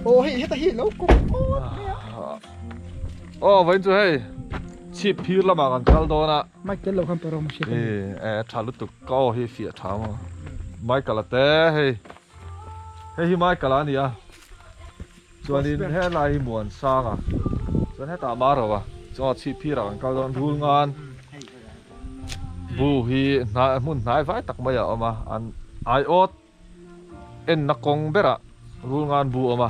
Aw hei heta hi lo kawp awt mai a. Aw vawiin chu hei chhip phir lamah kan kal dawn a. Mic tel lo khan pawh rawng a hriat a ni. E tha lutuk ka aw hi fiah tha maw. Michael a te hei hei hi Michael a ni a chuanin helai hi Muansanga chuan hetah Maro a chuan chhip phirah kan kal dawn rul ngan bu hi hmun hnai vai tak mai a awm a an aiawt Enna kawng berah rulngan bu awm a,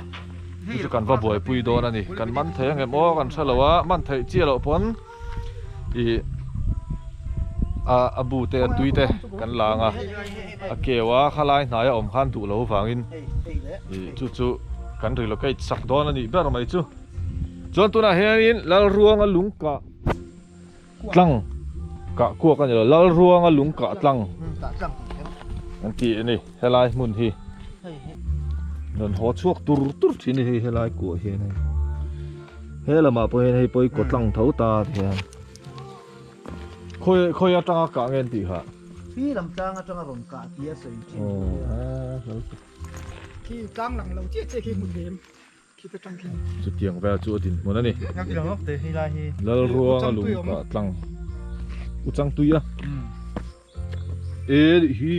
chu chu kan va buaipui dawn a ni. Kan man thei angem aw kan hre lo a, man theih chiah loh pawn ih a bu te a tui te kan lang a, a keu a khalai hnai a awm khan duh lo vangin ih chu chu kan relocate sak dawn a nih ber mai chu. Chuan tunah hianin Lalruanga lung kah Tlang kah kuak a ni lo, Lalruanga lung kah tlang an tih a ni helai hmun hi. Rawn haw chhuak tur tur thin a ni hei helai kuah hian hei. He lamah pawh hian hei pawh hi kaw tlang tho ta ti hian. Khawi khawi atanga kah nge an tih kha? Khi lam tlang atanga rawn kah tia sawi thin. Khi tlang lang lo chiah chiah khi hmu them. Chutiang vel chu a dinhmun a ni. Lalruanga lung kah tlang u chang tui a. E nih hi.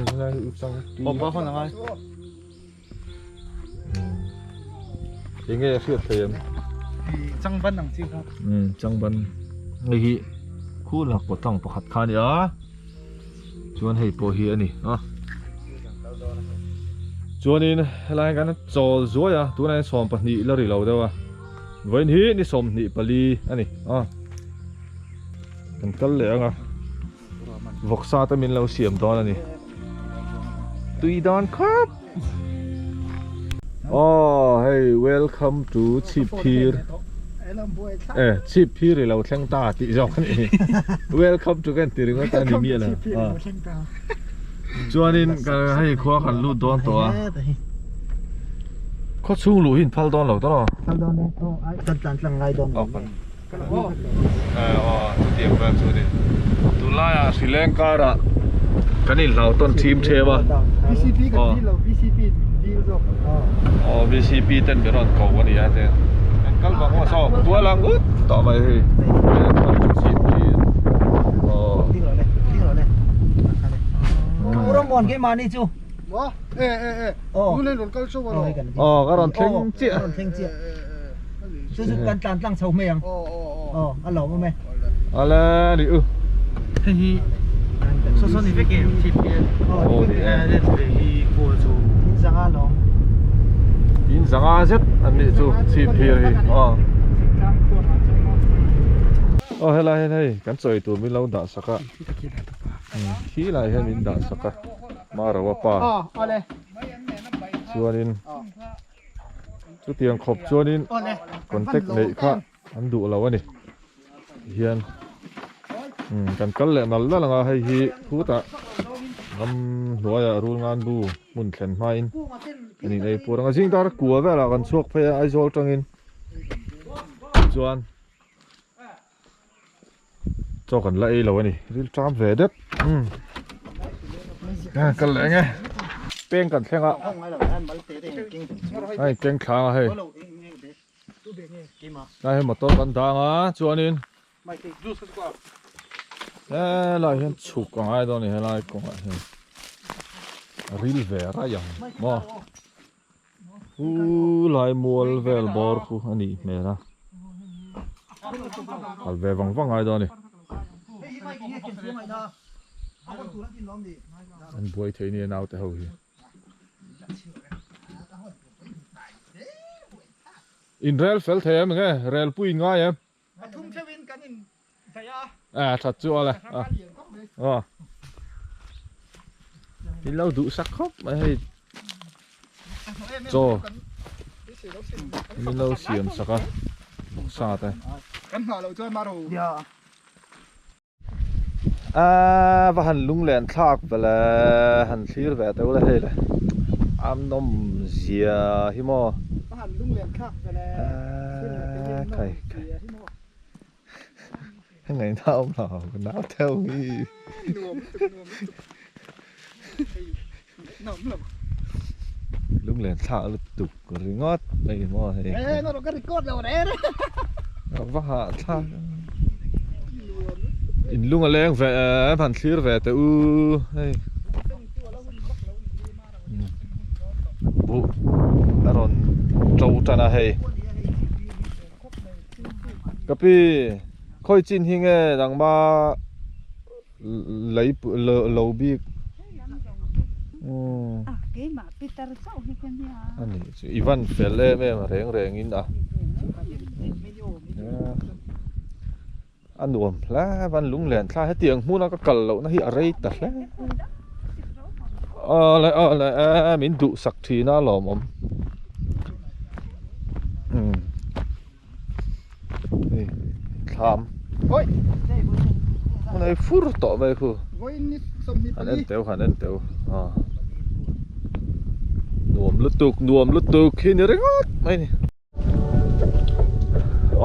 Helai hi u chang tui. Enge a hriat thei em? Changban ang chi kha. Changban. Hei hi khu lak pawh tlang pakhat kha a ni a. Chuan hei pawh hi a ni a. Chuanin helai kan chawl zuai a tunah hian 12 la ri lo deuh a. Vawiin hi ni 24 a ni a. Kan kal leh ang a. Vawksa te min lo siam dawn a ni. Tui dawn khawp. Aw hei welcome to Chhipphir. E chhip phir i lo thleng ta tih zawk a ni welcome to kan ti ringawt a ni miah lo chuanin ka hei khua kan lut dawn tawh a khaw chhung luh hi in phal dawn lo ta lo phal dawn e aw ai kan tlan tlang ngai dawn lo e aw chutiang vel chu ni tunlaiah Sri Lanka-ah kan inhlau tawn thim them a VCP kan dil lo VCP min dil zawk aw VCP ten min rawn ko a ni a te kan kal vang maw saw tual ang ut tawh mai hei aw ding lo le ding lo le Uramuan ke mani chu maw e e e nu len rawn kal show a lo aw ka rawn thleng chiah rawn thleng chiah chu chu kan tlan tlang chho mai ang aw a lawm awm e ale ni u hei hi saw saw ni vek em chhip hian aw ni e hei hi khawl chu in zanga lawm in zanga zet an nih chu chhip phir hi aw aw helai hian hei kan chawi tur min lo dah sak a khi lai hian min dah sak a Marawa pa chuanin chutiang khawp chuanin contact neih kha an duh lo a ni hian kan kal leh nal nal ang a hei hi khutah ram hnuaiah rulngan bu hmun thlen hmain an in ei pur ang a zing dar kua velah kan chhuak phei a Aizawl tangin chuan Chaw kan la ei lo a ni ril ṭam ve deuh kal leh enge peng kan thleng a hei keng thlang a hei lai hi motor kan dang a chuanin helai hian chhuk a ngai dawn a ni helai kawngah hian ril ve raih ang maw. Pu lai mual vel bawr khu a nih hmel a, kal ve vang vang ngai dawn a ni. An buai thei nia naute ho hi. In rel fel thei em enge rel pui in ngai em? A that chu awle a aw in lo duh sak khawp mai hei chaw min lo siam sak a sa te a va han lung len thlak vele han thlir ve teuh le hei le a nawm zia hi maw a khai khai. Hei nau lo nau theu hi. Lunglen thlak lutuk ringawt mai maw hei. Eh no ka record lo re re. Va ha thlak. In lung a leng ve han thlir ve te u hei. Bu a rawn to tan a hei. Kapi khawi chin hi nge nangma lei lo bik ani chu i van fel em em reng reng in a a nuam hle van lunglen thla hetiang hmuna ka kal lohna hi a rei ta hle awle awle min duhsak thin a lawmawm hei thlam oi hei fur tawh mai khu han en teu han en teu a nuam lutuk nuam lutuk hi ni ringawt mai ni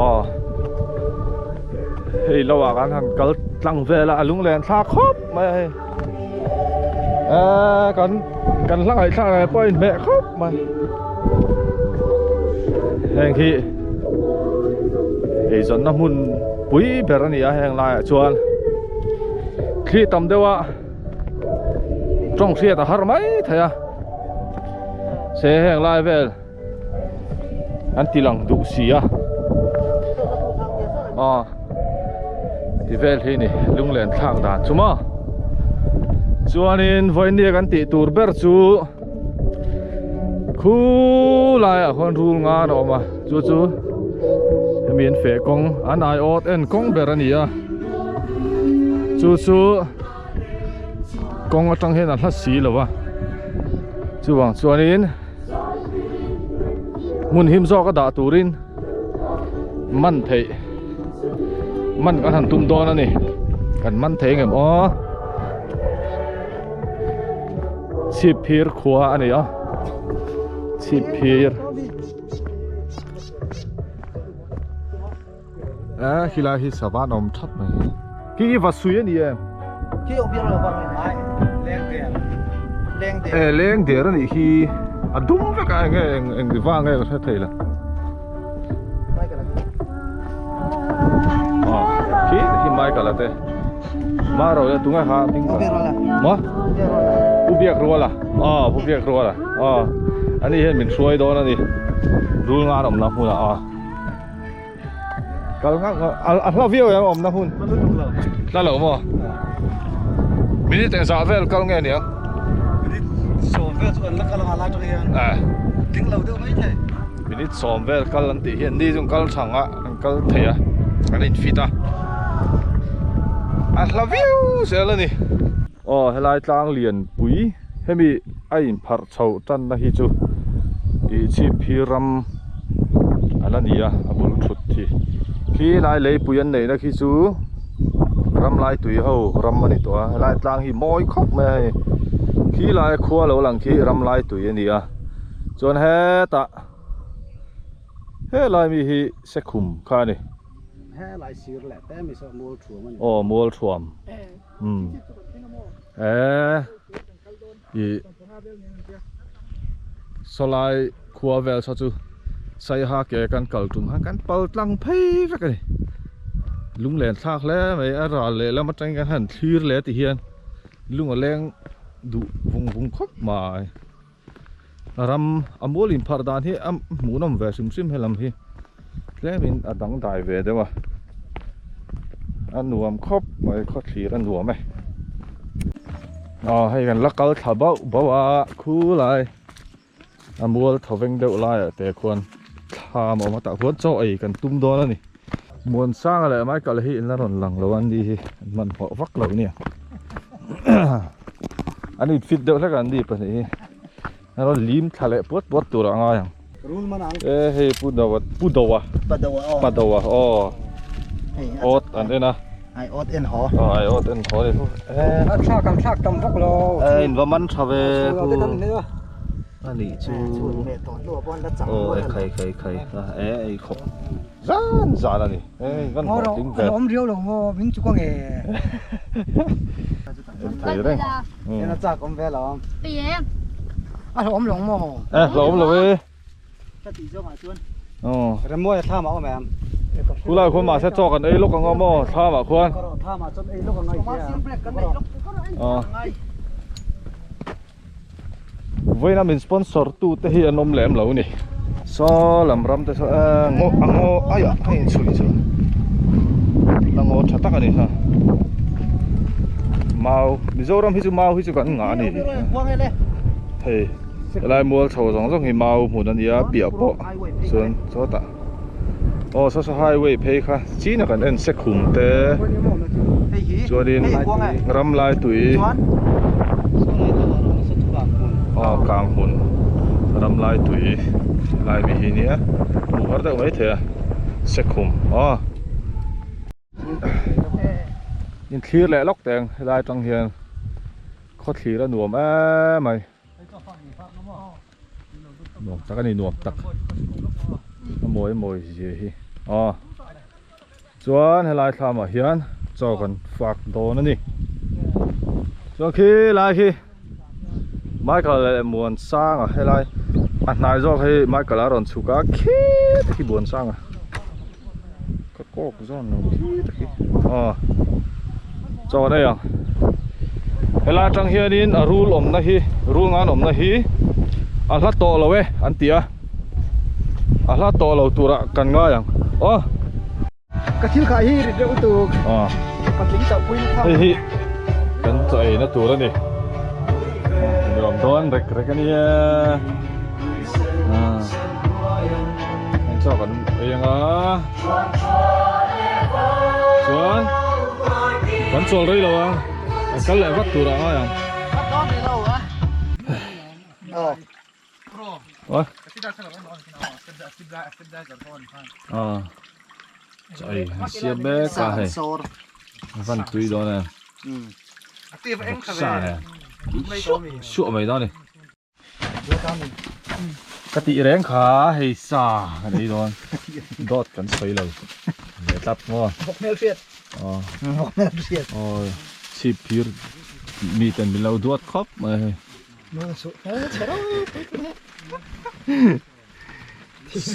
aw hei lo ah kan han kal tlang vel a a lunglen thlak khawp mai a hei eee kan kan hla ngaihthlak ah pawh a inhmeh khawp mai heng hi eizawnna hmun pui ber a ni a heng laiah chuan thli tam deuh a tawng hriat a har mai thei a se heng lai vel an ti lang duh si a aw ti vel hi ni lunglen thlak dan chu maw chuanin vawinia kan tih tur ber chu khulaiah khuan rul ngan a awm a chu chu hemi an feh kawng an ai awt en kawng ber a ni a chu chu kawng atang hian a hla si lo a chuvang chuanin hmun him zawk a dah turin man theih man kan han tum dawn a ni kan man thei ngem aw chhip phir khua a ni a chhip phir a khilai hi savan awm thap mai khi hi va sui a ni em khi awm biak lo vang ai leng der leng der e leng der a nih hi a dum vek a enge eng eng va nge ka hre thei lo a khi hi Michael a te ma ro ya tunga ha ding ka ma u biak ruala a u biak ruala a ani hian min hruai dawn ani rul ngan awm na hmunah a kal ngak a hla viau em awm na hun hla lo maw minute engzah vel kal nge nia minute sawm vel chu an la kal anga lai tang hian ding lo deuh mai thei minute sawm vel kal an tih hian ni chung kal thang a an kal thei a an in fit a a hla viau zel a ni aw helai tlang lian pui hemi a in pharh chhoh tanna hi chu ih chhip phir ram a la ni a a bul thut hi khi lai leipui an neihna khi chu ram lai tui ho ram a ni tawh a helai tlang hi mawi khawp mai a hei khi lai khua lo lang khi ram lai tui a ni a chuan hetah helai mi hi sekhum kha a ni. Helai sir leh te mi saw mual thuam a ni. Aw mual thuam umm eh ih sawlai khua vel saw chu saiha ke kan kal tum khan kan pal tlang phei vek a ni lunglen thlak hle mai a ral leh lam atangin kan han thlir leh ti hian lung a leng duh vung vung khawp mai ram a mual inpharh dan hi a hmuhnawm ve hrim hrim helam hi tlemin a dangdai ve deuh a a nuam khawp mai khaw thlir a nuam e aw hei kan la kal thla bauh bauh a khulai a mual tho veng deuh laiah te khuan thlam a awm a tah khuan chaw ei kan tum dawn a ni Muansanga leh Michael hi in la rawn lang lo a ni hi an hmanhmawh vak lo nia an in fit deuh hlek a an ni pahnih hi an rawn lim thla leh puat puat tur ah a ngai ang e hei pu Doa pu Doa pa Doa aw awt an en a ai awt en haw ai awt en haw ni e a thlak an thlak tam vak lo e in va man tha ve pu ani chu aw e khai khai khai e ei khawp zan zan a ni ei van hlawh tling ve awm riau lo maw min chu ka nge thei reng en a chak awm ve lo em A hlawm lo maw? E hlawm lo e. Ka tih zawngah chuan. Aw. Remmawi a thlam ah awm em? Khulai khuan mahse chaw kan ei lawk ang aw maw thlam ah khuan. Thlam ah chuan ei lawk ang ai tia. Aw. Vawiin a min sponsor tu te hi an awm lem lo ni. Saw lam ram te saw eh ngaw a ngaw aiah a inchhui chu a ngaw tha tak a ni ha. Mau Mizoram hi chu mau hi chu kan ngah a ni. Hei helai mual chho zawng zawng hi mau hmun a nia piah pawh chuan sawtah aw saw saw highway phei kha chin a kan en sek hum te chuanin ram lai tui aw kang hmun ram lai tui lai mi hi nia hmuh har deuh mai thei a sek hum aw inthlir leh lawk teng helai atang hian khawthlir a nuam em mai. Nuam tak a ni nuam tak a mawi mawi zia hi aw chuan helai thlamah hian chaw kan fak dawn a ni chuan khi lai khi Michael leh Muansanga helai a hnai zawk hei Michael a rawn chhuk a khi te khi Muansanga ka kawk zawn lo khi te khi aw chaw an ei ang helai atang hianin a rul awmna hi rul ngan awmna hi a hla tawh lo e an ti a a hla tawh lo turah kan ngai ang aw. Ka thil khai hi rit reuh tuk. Aw. Patling chauh pui na Hei hi kan chaw ei na tur a ni. Nuam dawn rek rek a nia. Kan chaw kan ei anga. Chuan kan chawl rei lo ang. Kan kal leh vat tur ah ngai ang. Aw. Chaw ei han siam mek a hei van tui dawn em vawksa nen suah mai dawn a ni ka tih reng kha hei sa kan ei dawn dawt kan sawi lo ve tlat maw aw chhip phir mi ten min lo duat khawp mai hei.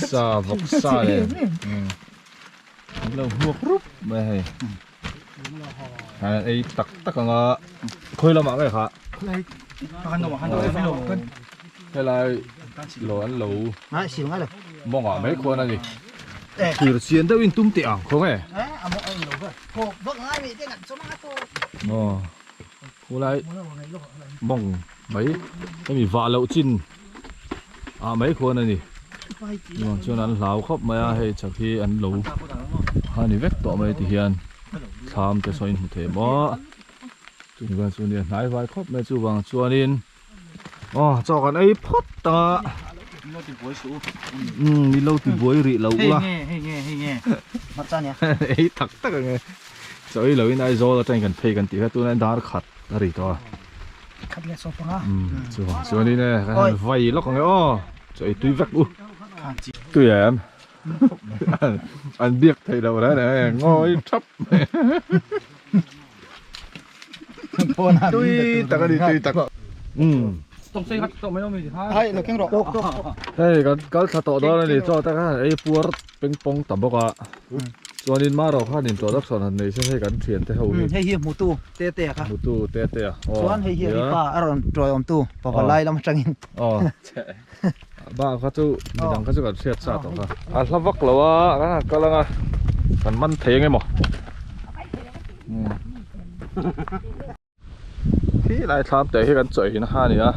Sa vawk sa le an lo hmuak rup mai hei an ei tak tak anga khawi lamah nge kha helai lo an lo mawngah mai khuan a ni thir chian deuhin tum teh ang khaw nge aw. Khulai mawng mai hemi vah loh chin ah mai khuan a ni chuan chuan an hlau khawp mai a hei chak hi an lo ha ni vek tawh mai ti hian thlam te saw in hmu thei maw chung vang chu nia hnai vai khawp mai chuvang chuanin aw chaw kan ei phawt tang a umm ni lo ti buai rih lo ula ei tak tak ang e. Chaw ei loin Aizawl atangin kan phei kan tih kha tunah dar khat a ri tawh a. Khat leh sawp anga. Chuang chuanin e kan han vai lawk ang e aw. Chaw ei tui vek u. Tui em? An biak theih loh reng reng e ngawi thap mai. Tui tak a ni tui tak. Hei kan kal thla tawh dawn a ni chaw te kha han ei puar peng pawng ta bawk a. Chuanin Maro khan introduction han nei se hei kan thian te ho hi. Hei hi hmutu te te a kha. Hmutu te te a. Chuan hei hi a pa a rawn tawiawm tu pava lai lam atangin. Aw. Ba kha chu midang kha chu kan hriat sa tawh kha. A hla vak lo a kan han kal anga kan man thei ang emaw. Khi lai thlam te hi kan chawi hin a ni a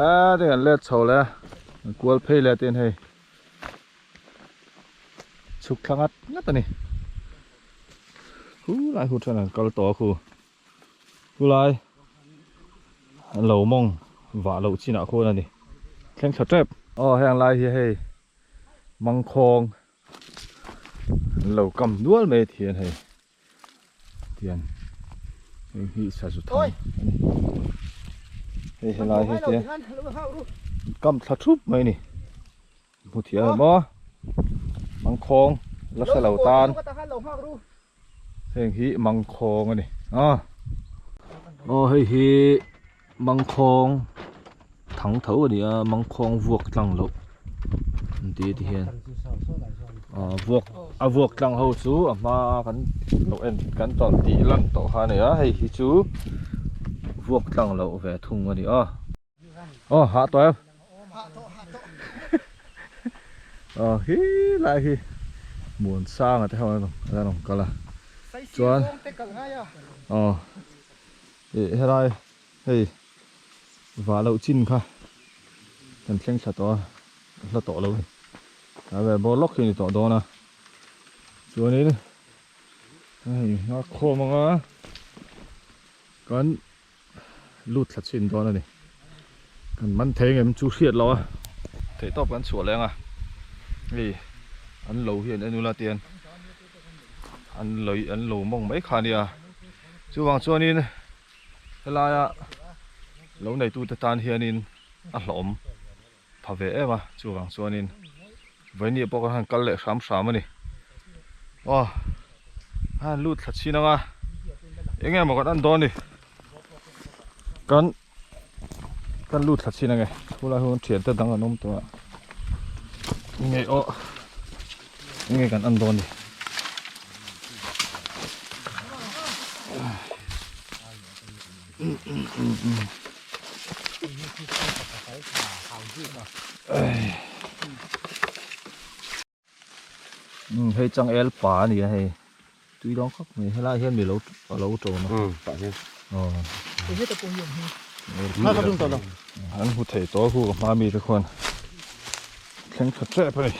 a te kan let chho leh a kan kual phei leh te in hei chhuk thla ngat ngat a ni khu lai hu then an kal tawh a khu khu lai an lo mawng vah loh chinah khuan a ni thleng thla tep aw heng lai hi hei mangkhawng an lo kam nual mai a thian hei. Tian hei hi sazu thang a ni hei helai hi te kam thla thup mai a ni hmu thiam em aw mangkhawng la hre lo tan heng hi mangkhawng a ni a aw hei hi mangkhawng. Thang tho a ni a mangkhawng vuak tlang loh an ti ti hian ah vuak a vuak tlang ho chu a hma kan lo en kan tawn tih lan tawh kha a ni a hei hi chu vuak tlang loh ve thung a ni a aw hah tawh em aw hi lai hi Muansanga te ho an rawn kal a chuan aw ih helai hei. Vah loh chin kha kan thleng thla tawh a, a hla tawh lo a ni. A ve bawr lawk hi a ni tawh dawn a, chuanin hei nghak khawm anga kan lut thla chhin dawn a ni. Kan man thei ngem chu hriat loh a, theihtawp kan chhuah leng a, hei an lo hi an en ula tian an lei an lo mawng mai kha a nia, chuvang chuanin. Helaia lo neitute tan hianin a hlawm pha ve em a, chuvang chuanin vawinia pawh kan han kal leh hram hram a ni. Aw a han lut thla chhin ang a, eng emaw kan en dawn ni, kan kan lut thla chhin ang e, khulai hun thiante dang an awm tawh a, nge aw enge kan en dawn ni. Hei changel pa a ni a hei tui dawng khawp mai helai hian mi lo a lo ṭawn a an hmu thei tawh hu ka hma mi te khuan thleng tha tep a ni.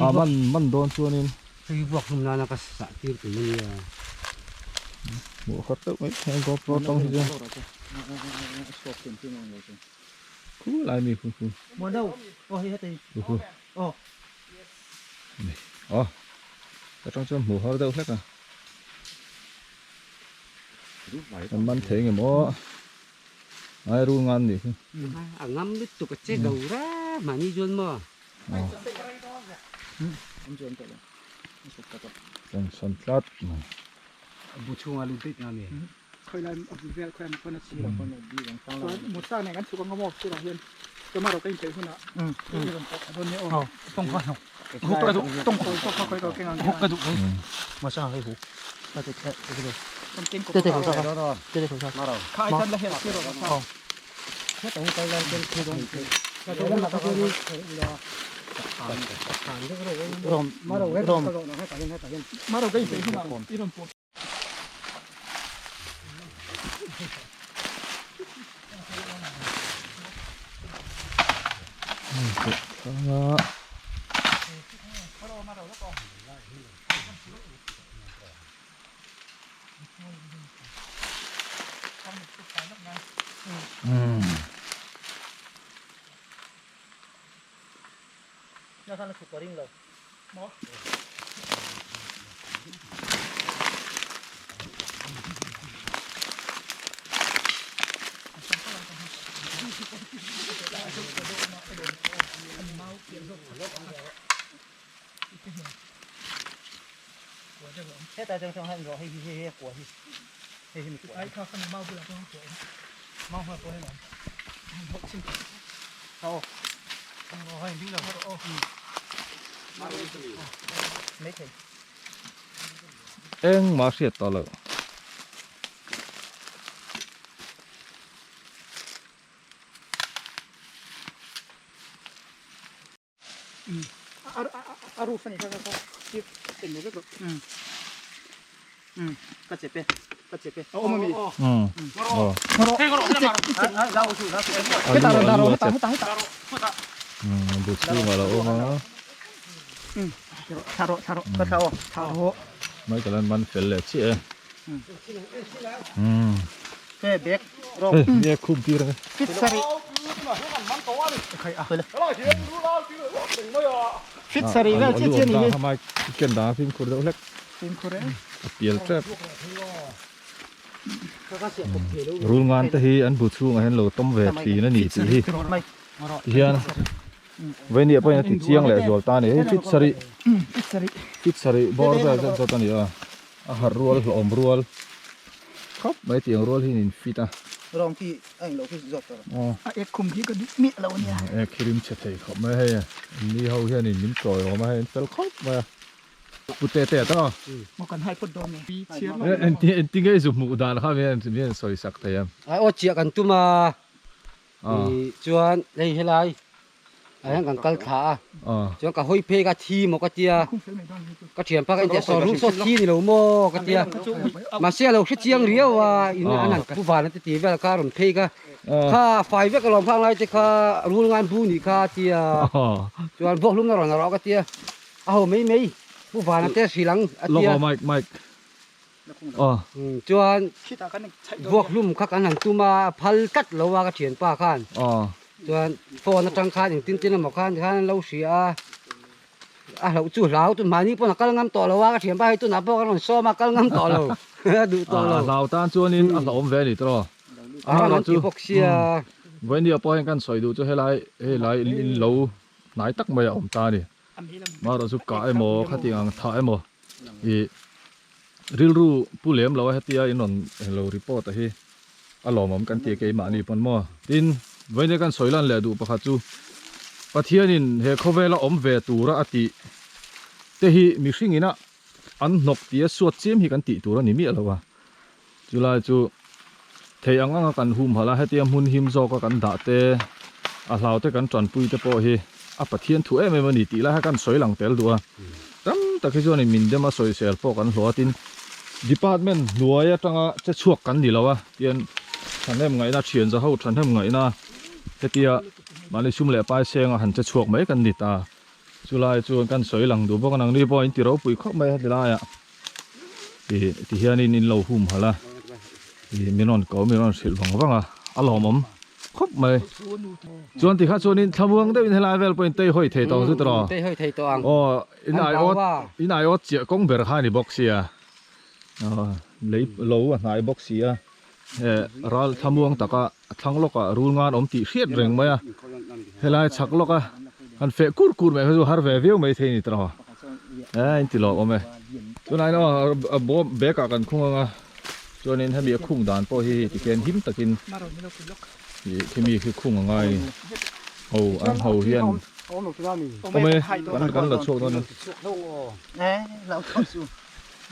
A man man dawn chuanin hmuh khat deuh mai heng GoPro tang hi chuan khu lai mi khu khu khu khu aw atang chuan hmuh har deuh hlek a. An man thei nge maw ai rul ngan nih khi. A ngam lutuk a che lo ra mahni chuan maw. Kan sawn tlat mai. Bu chhunga lut daih nga mi. Engmah hriat tawh loh. Bu chhungah lo awm a. Michael an man fel leh chiah e. Hei nge khum tir ang e. Ken dang a fimkhur deuh hlek. A pial tep. Rul ngan te hi an bu chhungah hian lo tawm ve thin a ni tih hi tihian Venia pawhin a ti chiang leh zual ta a ni. Hei fit sarih fit sarih bawr vel zet zawt a ni a, a harh rual hlawm rual khawp mai tiang rual hi an in fit a. A ek khum hi ka duh miah lo a nia. Ek hi rim chhe thei khawp mai a hei ni ho hianin min tawiawm a hei an fel khawp mai a. Pu Tete a ta. Maw kan hai phawt dawn nge. Eng ti nge i zu hmuh dan kha min hian sawi sak thei em? Ai aw chiah kan tum a chuan hei helai ah hian kan kal thla a chuan ka hawi phei ka thi maw ka tia ka thianpa ka intia saw rul saw thi ni lo maw ka tia mahse a lo hre chiang riau a in an han pu van a ti ti vel kha a rawn phei ka kha fai vek alawm khang lai te kha rul ngan bu nih kha a tia chuan vuakhlum na rawn a rawh ka tia. A ho mai mai Pu Vana te hrilh ang a tia. Lawk aw Mike Mike aw. Chuan vuak hlum kha kan han tum a a phal tlat lo a ka thianpa khan. Chuan phone atang khan engtin tin emaw khan tikhan an lo hria a, a hlauh chu hlau chu mahni pawn a kal ngam tawh lo a ka thianpa hei tunah pawh ka rawn sawm a kal ngam tawh lo a duh tawh lo. A hlau tan chuanin a hlauhawm ve a ni tawh. A ram an ti bawk sia. Vawinia pawh hian kan sawi duh chu helai helai in lo hnai tak mai a awm ta a ni. Marawh chu kah emaw khatiang ang thah emaw ih rilru pu lem lo a hetia in rawn lo report a hi a lawmawm kan ti a keimahni pawn maw. Tin, vawiin kan sawi lan leh duh pakhat chu Pathianin he khawvela awm ve tura a tih te hi mihring ina an hnawk tia suat chiam hi kan tih tur a ni miah lo a. Chulai chu thei ang anga kan humhalh a, hetia hmun him zawka kan dah te, a hlau te kan tanpui te pawh hi a Pathian thu em em a ni tih lai kha kan sawi lang tel duh a. Tam tak hi chuanin min dem a sawisel pawh kan hlawh a, tin department hnuai atanga che chhuak kan ni lo a, tian thahnem ngaihna thian za ho thahnem ngaihna hetia mahni sum leh pai senga han che chhuak mai kan ni ta. Chulai chuan kan sawi lang duh bawk a, nangni pawh in ti ropui khawp mai a heti laiah ih ti hianin in lo hum halh a, ih min rawn ko min rawn hrilh vang vang a, a lawmawm khawp mai. Chuan tikha chuanin thlamuang deuhin helai vel pawhin tei hawi thei tawh ang chu tiraw? Tei hawi thei tawh ang. Aw in aiawt in aiawt chiah kawng ber kha a ni bawk sia, aw lei lo a hnai bawk sia. He ral thlamuang taka a thlang lawkah rul ngan awm tih hriat reng mai a, helai chhak lawka han feh kur kur mai kha chu har ve viau mai thei a ni tawh a, e in ti lawm awm e. Tunah hian aw a bawm bag ah kan khung ang a, chuanin hemi a khung dan pawh hi tikhian him takin ih khimi khi khung a ngai a ni. Ho an ho hian awm e kan kan la chhuak dawn a.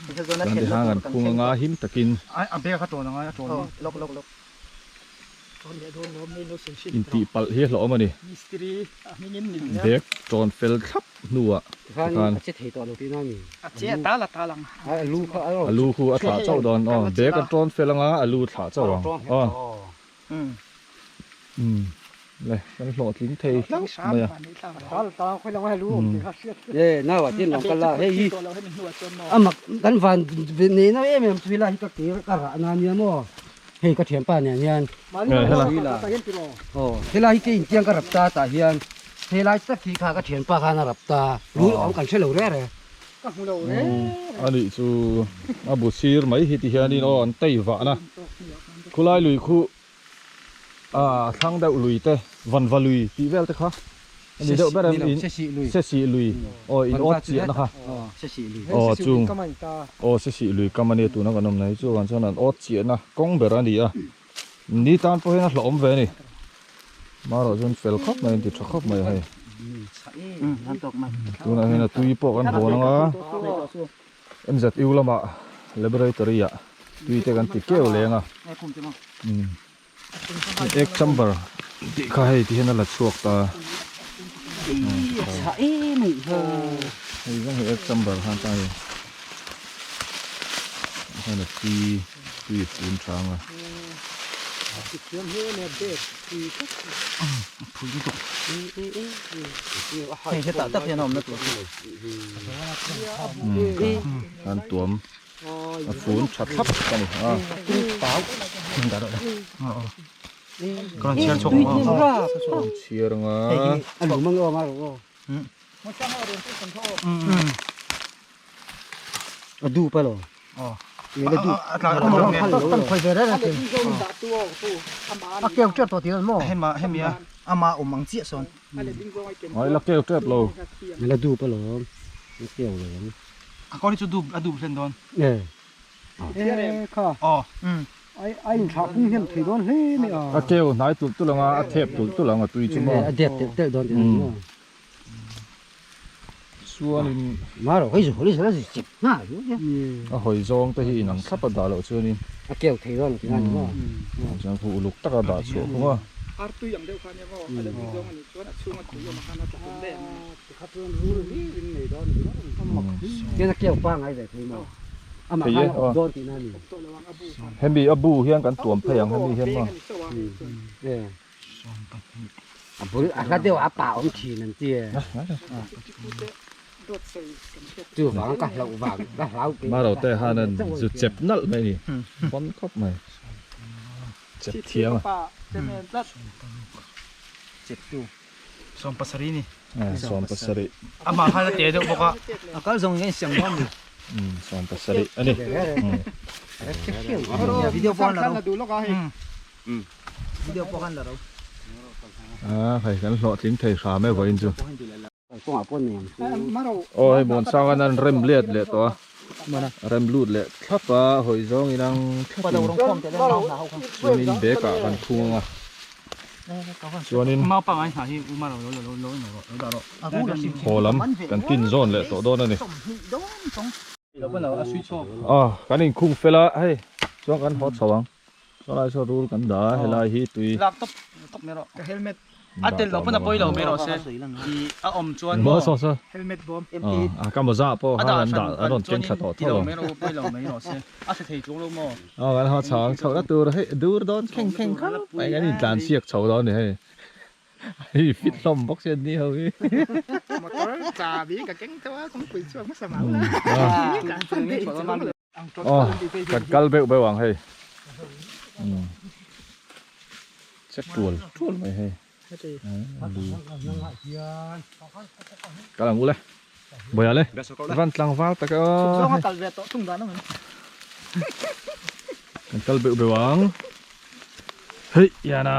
Chuan ti hang an khung anga him takin intih palh hi a hlawhawm a ni. Bag tawn fel thlap hnuah tikhan a lu khu a thlah chauh dawn aw bag a tawn fel anga a lu thlah chauh ang aw. Umm le kan hlawhtling thei hlauh mai a. E nau ah tin lo kal a hei hi a mak kan van nei na em em chu helai hi ka ke ka rah na nia maw hei ka thianpa nen hian aw helai hi ke intiang ka rap ta tah hian helai tak hi kha ka thianpa khan a rap ta rul awm kan hre lo reng reng. A nih chu a bu sir mai hi ti hianin aw an tei vah na khulai lui khu a thlang deuh lui te vanva lui tih vel te kha a ni deuh ber em in sesih lui aw in awt chiah na kha aw chung aw sesih lui kam a nia tuna kan awm na hi chu avang chuan an awt chiah na kawng ber a ni a ni tan pawh hian a hlauhawm ve a ni marawh chuan fel khawp mai a inti tha khawp mai a hei tunah hian a tui pawh kan hawn ang a. MZU lamah laboratory ah tui te kan ti keu leng a egg chamber tih kha hei ti hian a la chhuak ta hei zawng hi egg chamber khan ta hei khan a tui tui a fun tha ang a. An tuam a fun tha thlap a ni a. Chhiar anga. A du pa lo. Aw. La du. A tla a tla Kan khoi ve reng a A keu tep tawh tih maw? Hema hemi a ama awm ang chiah sawn. Ai la keu tep lo. La du pa lo. La keu lo. A kawr hi chu dup a dup hlen dawn. E. E kha. Aw. Um. Ai ai in thlah pung hnem thei dawn hle mai a. A keu hnai tulh tulh anga a thep tulh tulh ang a tui chu maw. A dep telh telh dawn tih maw. Chuanin Maro hei zu holi zela zu chep nga yu ya. A hawi zawng te hi inang thlap a dah loh chuanin. A keu thei dawn tih ani maw. Chuan khu uluk taka dah chhuah khung a. Artui ang deuh kha ania maw a lo ding zawng anih chuan a chhunga tui awm ah khan a tla tum daih ang. Tikha chuan rul hlir in nei dawn ni maw. Tian a keu pangai ve thei maw. Amah khan a awm dawn tihna ani. Hemi a bu hian kan tuam phei ang hemi hian maw. A bul a hla deuh a pa awm thin an ti e. Chu vang ka hlauh vang ka hlau ke. Maro te han an zu chep nalh mai ni. Bon khawp mai. Chep thiam a. Chep tu. Sawm pasarih ni. Sawm pasarih. Amah khan a te deuh bawk a. A kal zawng in a insiam dawn ni. Sawm pasarih a ni. Video pawh an la ro. Video pawh khan la ro. A hei kan hlawhtling thei hram e vawiin chu. Kawngah pawh nei ang chu. Aw hei Muansang an an rem let leh tawh a. Rem lut leh thlap a hawi zawng in ang thlap in. Chuanin bag ah kan khung ang a. Chuanin haw lam kan tin zawn leh tawh dawn a ni. Aw kan inkhung fel a hei chuan kan haw chho ang. Saw lai saw rul kan dah a helai hi tui lak tawp tawp mai rawh ka helmet a tel loh pawn a pawi lo mai rawh se i a awm chuan maw saw saw helmet bawm a ka mawza pawh a khan dah an hran dah an rawn keng thla tawh ti tho lo mai rawh pawi lo mai rawh se a hre thei chuang lo maw aw kan haw chho ang chhoh na tur hei dur dawn thleng thleng khap mai kan intlan siak chho dawn a ni hei hei fit hlawm bawk si an ni ho hi motor chabi ka keng tho a kawngpui chhuak hmasa mau la Aw kan kal beuh beuh ang hei che tual tual mai hei kal ang ule bawia le van tlangval tak a kan kal beuh beuh ang hei yana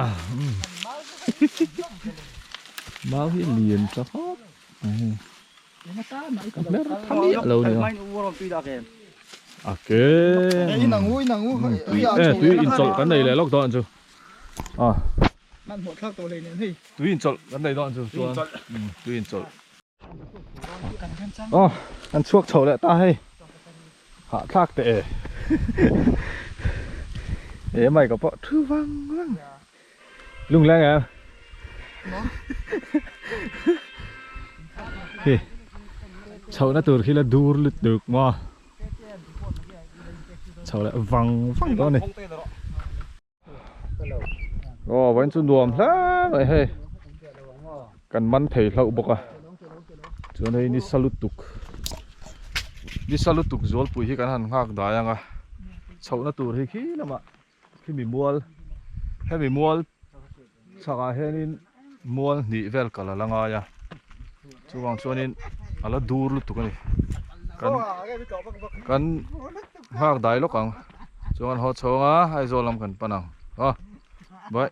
mau hi lian tha khawp mai hei. Ka hmer tha miah lo nia. A ke. Tui e tui inchawlh kan nei leh lawk dawn chu. A. Tui inchawlh kan nei dawn chu chuan tui inchawlh. Aw kan chhuak chho leh ta hei. Hahthlak teh e. E mai ka pawh thu vang vang. Lungleng em? Hi. Chhohna tur khi la dur lutuk maw? Chho leh vang vang dawn a ni. Aw vawiin chu nuam hle mai hei. Kan man thei hlauh bawk a. Chuan hei nisa lutuk. Nisa lutuk zualpui hi kan han nghak dai ang a. Chhohna tur hi khi lamah. Khimi mual hemi mual chhakah hianin mual hnih vel kal a la ngai a chuvang chuanin a la dur lutuk a ni kan kan nghak dai lawk ang chuan kan haw chhawng a Aizawl lam kan pan ang aw bye.